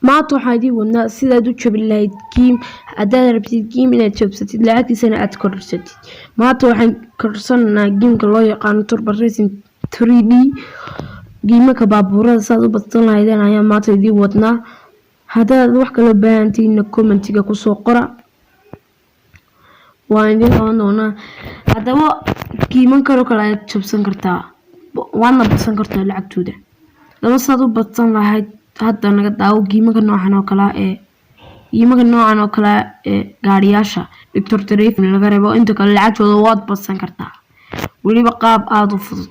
Maanta waxaan idiin wadnaa sidaad u jabin lahayd game. Haddaad rabtid game inaad jabsatid, lacagtiisana aad kordhsatid, maanta waxaan kordhsanaynaa gameka loo yaqaano Turbo Racing 3D. Gameka baabuurada saad u badsan lahaydeen ayaa maanta idiin wadnaa. Haddaad wax kaloo baahantihiinna, commentiga kusoo qora, waan idiin qaban doonaa. Haddaba gamekan oo kale ayaad jabsan kartaa, waadna badsan kartaa lacagtooda. Haddaba saad u badsan lahayd hadda naga daawo. Gameka noocan oo kale ee gameka noocan oo kale ee gaariyaasha Doctor Driving laga reebo, inta kale lacagtooda waad badsan kartaa, weliba qaab aada u fudud.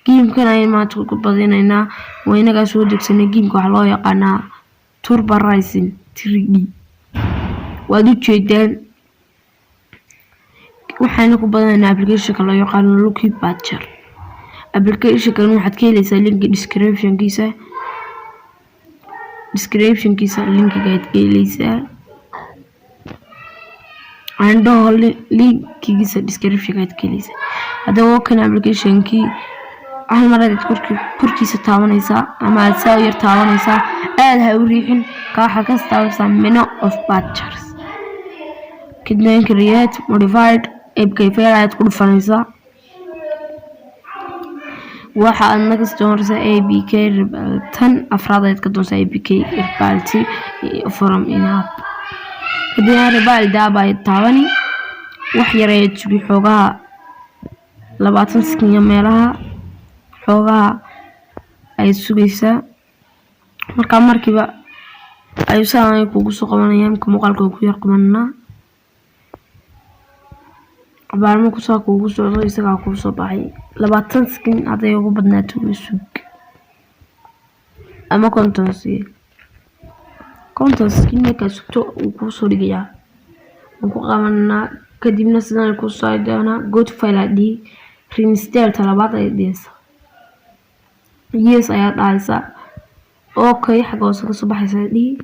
Gamekan ayaan maanta ku badinaynaa. Waa inagaa soo degsanay. Gameka waxaa loo yaqaanaa Turbo Racing 3D, waad u jeedaan. Waxaana ku badanaynaa applicationka loo yaqaano Lucky Patcher. Applicationkan waxaad ka heleysaa linki descriptionkiisa. Descriptionkiisa linkiga ayaad ka heleysaa, andhaho linkigiisa descriptionka ayaad ka heleysaa. Haddaba waa kan applicationkii. Hal mar ayaad korkiisa taabanaysaa ama aad saa u yar taabanaysaa, aada ha u riixin. Ka waxaad ka taabanaysaa menu of patchers, kadibna create modified APK file ayaad ku dhufanaysaa. Waxa aad naga doonaysaa APK, tan afraad ayaad ka doonaysaa, APK rebuild from in app. Kadibna rebuild app ayaad taabani. Wax yar ayaad sugi, xoogaha 20 second meelaha xoogaha ayaad sugaysaa. Markaa markiiba ayuu sidaan kugu soo qabanaya. Imka muuqaalka ku yar qabanaa, abaalmo kusaa kuugu socdo, isagaa kuu soo baxay. 20 second hadday ugu badnaato sug, ama 50 second. 50 second markaad sugto, wuu kuu soo dhigayaa. Waan ku qabanaa. Kadibna sidaan kuu soo doonaa. Go to file aad dhihi, reinstall talabaad ayaad dhihaysaa, yes ayaad dhahaysaa, okay xagga hoose kasoo baxaysa ayaad dhihi.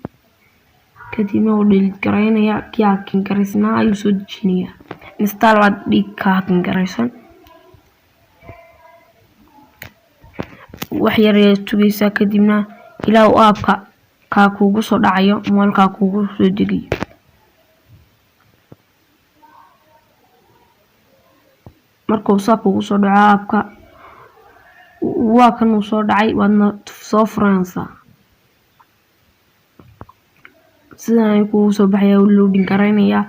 Kadibna wuu delete garaynayaa, kii hacking garaysnaa ayuu soo dejinayaa. Install baad dhihi ka hacking garaysan. Wax yar ayaad sugaysaa, kadibna ilaa uu appka kaa kuugu soo dhacayo, moolkaa kuugu soo degayo. Markuu saa kuugu soo dhaco appka, waa kan uu soo dhacay, waadna soo furanaysaa. Sidan ayuu kuugu soo baxayaa, uu loading garaynayaa.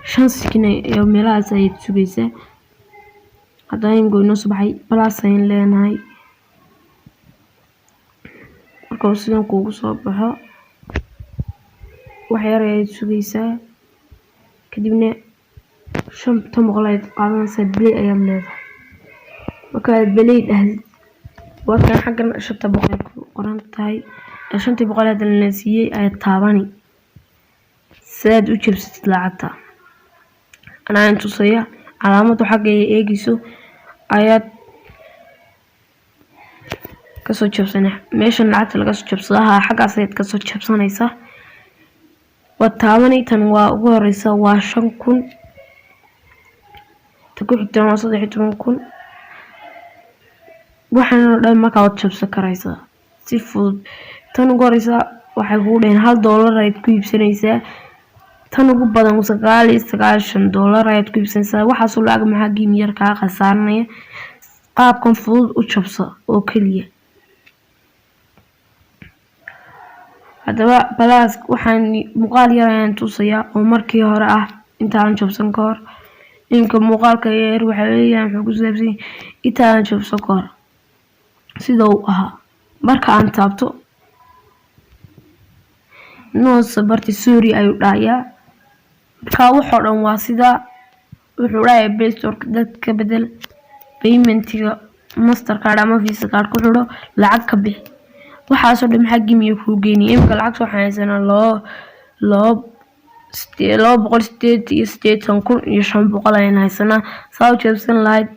5 second iyo meelahaas ayaad sugaysaa. Haddana imika inoo soo baxay, plus ayaan leenahay. Marka uu sidan kuugu soo baxo, wax yar ayaad sugaysaa. Kadibna 500 ayaad qaadanaysaa, play ayaad leedahay. Markaad play dhahdid, waa kan xaggan 500 ay ku qoran tahay. 500 hadda la siiyey ayaad taabani sidaad u jabsatid lacagta. Anaa tusaya. Calaamadu xagga ay eegayso ayaad kasoo jabsanay. Meeshan lacagta laga soo jabsado ha, xaggaas ayaad kasoo jabsanaysaa, waad taabanay. Tan waa ugu horeysa, waa 5000. Ta ku xigtana waa 13,000. Waxaan oo dhan markaa waad jabsan karaysaa si fudud. Tan ugu horeysa waxay kugu dhaheen $1 ayaad ku iibsanaysaa. Tan ugu badan $99 ayaad ku iibsanaysaa. Waxaasoo lacag maxaa game yar kaa khasaaranaya? Qaabkan fudud u jabso oo keliya. Haddaba balaas waxaan muuqaal yar ayaan tusayaa oo markii hore ah, intaan jabsan ka hor. Imika muuqaalka yar waxa weeyaan wuxuu ku saabsan yahay intaan jabsan ka hor sida uu ahaa. Marka aan taabto no support, sorry ayuu dhahayaa. Marka waxoo dhan waa sidaa. Wuxuu dhahayaa Play Store dad ka bedel, paymentiga Mastercard ama Visa card ku xidho, lacag ka bixi. Waxaasoo dhan maxaa game kuu geynaya? Imika lacagta waxaan haysanaa loo loo 288,500 ayaan haysanaa. Saa u jabsan lahayd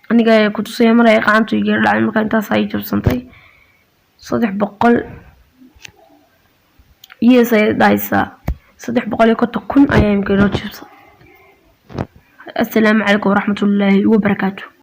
aniga ayaa ku tusaya. Mar ay gacantu iga dhacay, marka intaas ay jabsantay 300, yes ayay dhahaysaa. 350,000 ayaa imika inoo jabsan. Assalaamu calaykum waraxmatullaahi wabarakaatu.